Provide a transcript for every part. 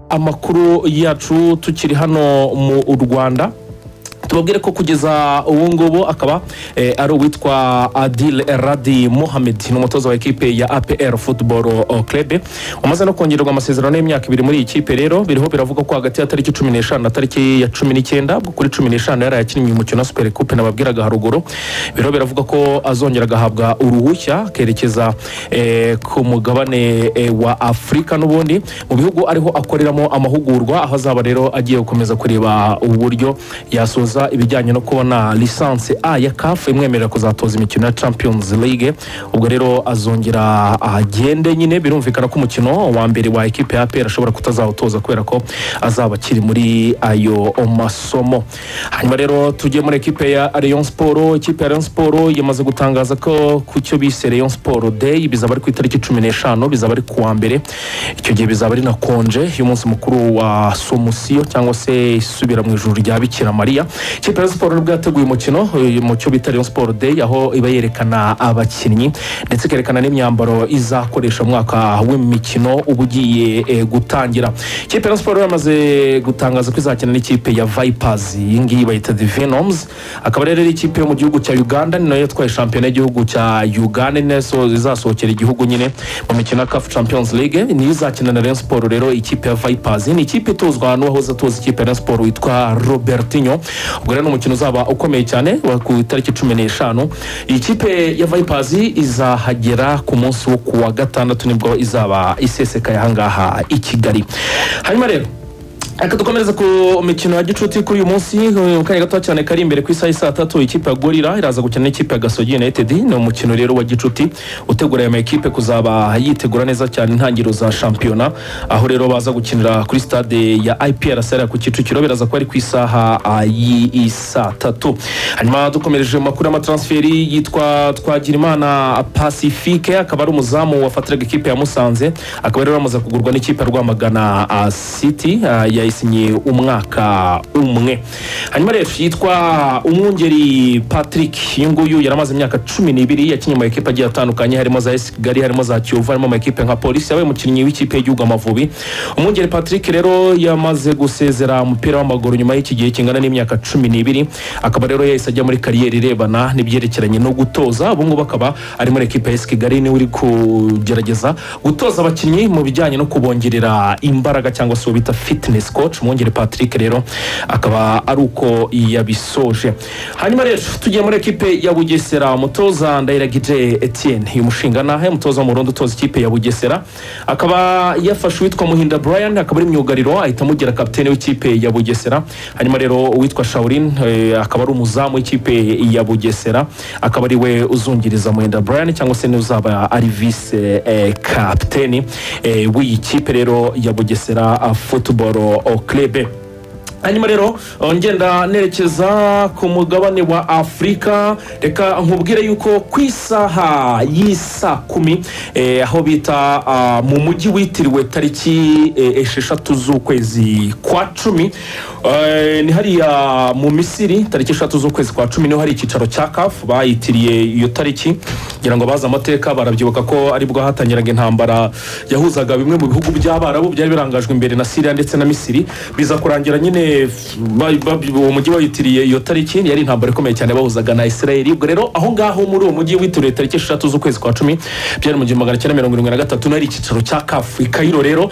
Amakuru yacu tukiri hano mu Rwanda, tubabwire ko kugeza ubu ngubu akaba ari uwitwa Adil Radi Mohamed, ni umutoza wa ekipe ya APR Football Club, wamaze no kongererwa amasezerano y'imyaka 2 muri iyi kipe. Rero biriho biravuga ko hagati ya tariki 15 na tariki ya 19, ubwo kuri 15 yari yakinnye umukino wa Super Coupe nababwiraga haruguru, biriho biravuga ko azongera agahabwa uruhushya akerekeza ku mugabane wa Afurika, n'ubundi mu bihugu ariho akoreramo amahugurwa, aho azaba rero agiye gukomeza kureba uburyo yasoza ibijyanye no kubona licence A ya CAF imwemerera kuzatoza imikino ya Champions League. Ubwo rero azongera agende nyine. Birumvikana ko umukino wa mbere wa ekipe ya APR ashobora kutazawutoza kubera ko azaba akiri muri ayo masomo. Hanyuma rero tujye muri ekipe ya Rayon Sport. Ikipe ya Rayon Sport yamaze gutangaza ko ku cyo bise Rayon Sport Day bizaba ari ku itariki 15, bizaba ari ku wa mbere. Icyo gihe bizaba ari na congé y'umunsi mukuru wa Somusiyo, cyangwa se isubira mu ijuru rya Bikira Mariya. Ikipe ya Siporo nibwo yateguye umukino mu cyo bita Rayon Sport Day, aho iba yerekana abakinnyi ndetse ikerekana n'imyambaro izakoresha mu mwaka w'imikino uba ugiye gutangira. Ikipe ya Rayon Sport yamaze gutangaza ko izakina n'ikipe ya Vipers, iyi ngiyi bayita The Venoms, akaba rero ari ikipe yo mu gihugu cya Uganda, ni nayo yatwaye shampiyona y'igihugu cya Uganda, ni nayo izasohokera igihugu nyine mu mikino ya CAF Champions League, niyo izakina na Rayon Sport. Rero ikipe ya Vipers ni ikipe itozwa n'uwahoze atoza ikipe ya Rayon Sport witwa Robertinho. Ubwo rero ni umukino uzaba ukomeye cyane ku itariki 15. Iyi kipe ya Vipers izahagera ku munsi wo ku wa gatandatu, nibwo izaba isesekaye ahangaha i Kigali. Hanyuma rero reka dukomereze ku mikino ya gicuti kuri uyu munsi. Mu kanya gato cyane kari imbere, ku isaha y'i saa 3, ikipe ya Gorilla iraza gukina n'ikipe ya Gasogi United. Ni umukino rero wa gicuti utegura aya makipe kuzaba yitegura neza cyane intangiriro za shampiyona, aho rero baza gukinira kuri stade ya IPRC hariya ku Kicukiro. Biraza kuba ari ku isaha y'i saa 3. Hanyuma dukomereje mu makuru y'amatransferi, yitwa Twagirimana Pacifique, akaba ari umuzamu wafatiraga ikipe ya Musanze, akaba rero yamaze kugurwa n'ikipe ya Rwamagana City, yayisinyiye umwaka umwe. Hanyuma rero yitwa Umwungeri Patrick, uyu nguyu yari amaze imyaka 12 yakinnye mu makipe agiye atandukanye, harimo za AS Kigali, harimo za Kiyovu, harimo amakipe nka Polisi, yabaye umukinnyi w'ikipe y'igihugu Amavubi. Umwungeri Patrick rero yamaze gusezera umupira w'amaguru nyuma y'iki gihe kingana n'imyaka 12, akaba rero yahise ajya muri carrière irebana n'ibyerekeranye no gutoza. Ubu ngubu akaba ari muri ekipe ya AS Kigali, niwe uri kugerageza gutoza abakinnyi mu bijyanye no kubongerera imbaraga, cyangwa se uwo bita fitness coach. Umwungeri Patrick rero akaba ari uko yabisoje. Hanyuma rero tugiye muri ekipe ya Bugesera, umutoza Ndayiragije Etienne, uyu mushinga nahe umutoza wo mu Burundi utoza ikipe ya Bugesera, akaba yafashe uwitwa Muhinda Brian, akaba ari myugariro, ahita amugira kapitene w'ikipe ya Bugesera. Hanyuma rero uwitwa Shaurin, akaba ari umuzamu w'ikipe ya Bugesera, akaba ari we uzungiriza Muhinda Brian, cyangwa se n'uzaba ari vice kapiteni w'iyi kipe rero ya Bugesera Football Club. Hanyuma rero ngenda nerekeza ku mugabane wa Afurika, reka nkubwire yuko ku isaha y'i saa 10, aho bita mu mujyi witiriwe tariki 6 z'ukwezi kwa 10, ni hariya mu Misiri, tariki 6 z'ukwezi kwa 10 niho hari icyicaro cya CAF bayitiriye iyo tariki. Kugira ngo baze amateka barabyibuka ko aribwo hatangiraga intambara yahuzaga bimwe mu bihugu by'Abarabu byari birangajwe imbere na Siriya ndetse na Misiri, biza kurangira nyine uwo mujyi wayitiriye iyo tariki. Yari intambara ikomeye cyane bahuzaga na Israel. Ubwo rero aho ngaho muri uwo mujyi witiriwe tariki 6 z'ukwezi kwa 10, byari mu 1973, nari icyicaro cya CAF i Kayiro. Rero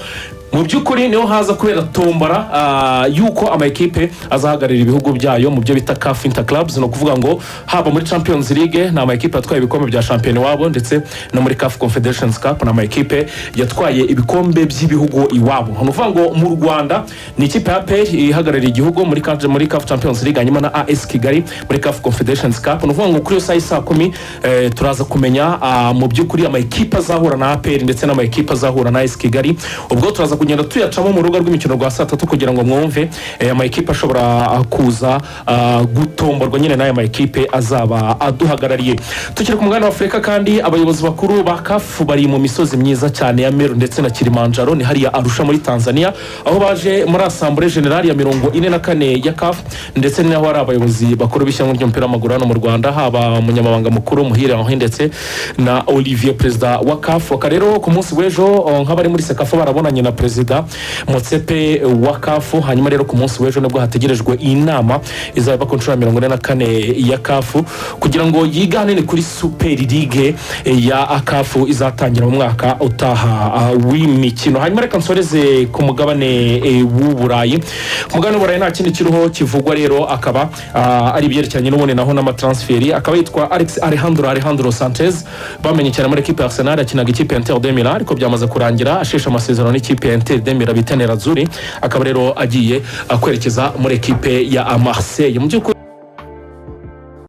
mu by'ukuri niho haza kubera tombora y'uko ama ekipe azahagararira ibihugu byayo mu byo bita CAF Interclubs. Ni ukuvuga ngo haba muri Champions League ni ama ekipe yatwaye ibikombe bya shampiyona iwabo, ndetse no muri CAF Confederations Cup ni ama ekipe yatwaye ibikombe by'ibihugu iwabo. Ni ukuvuga ngo mu Rwanda ni ikipe ya APR ihagarariye igihugu muri CAF Champions League, hanyuma na AS Kigali muri CAF Confederations Cup. Ni ukuvuga ngo kuri iyo saha y'i saa 10 turaza kumenya mu by'ukuri ama ekipe azahura na APR ndetse n'ama ekipe azahura na AS Kigali. Ubwo turaza kugenda tuyacamo mu rubuga rw'imikino rwa saa 3 kugira ngo mwumve ama ekipe ashobora kuza gutomborwa nyine n'aya ma ekipe azaba aduhagarariye. Tukiri ku mugabane wa Afurika kandi, abayobozi bakuru ba CAF bari mu misozi myiza cyane ya Meru ndetse na Kilimanjaro, ni hariya Arusha muri Tanzania, aho baje muri Assemblée Générale ya 44 ya CAF, ndetse ni naho hari abayobozi bakuru b'ishyirahamwe ry'umupira w'amaguru hano mu Rwanda, haba umunyamabanga mukuru Muhire Henri ndetse na Olivier, perezida wa CAF. Bakaba rero ku munsi w'ejo nk'abari muri CECAFA barabonanye na perezida. Perezida Motsepe wa CAF. Hanyuma rero ku munsi w'ejo nibwo hategerejwe inama izaba ku nshuro ya 44 ya CAF, kugira ngo yige ahanini kuri Super League ya CAF izatangira mu mwaka utaha w'imikino. Hanyuma reka nsoreze ku mugabane w'Uburayi. Ku mugabane w'Uburayi nta kindi kiriho kivugwa rero, akaba ari ibyerekeranye n'ubundi naho n'amatransferi. Akaba yitwa Alex Alejandro Sanchez, bamenye cyane muri ekipe ya Arsenal, yakinaga ikipe ya Inter de Milan, ariko byamaze kurangira asheshe amasezerano n'ikipe ya Inter de Milan bita Nerazzurri, akaba rero agiye kwerekeza muri ekipe ya Marseille mu by'ukuri.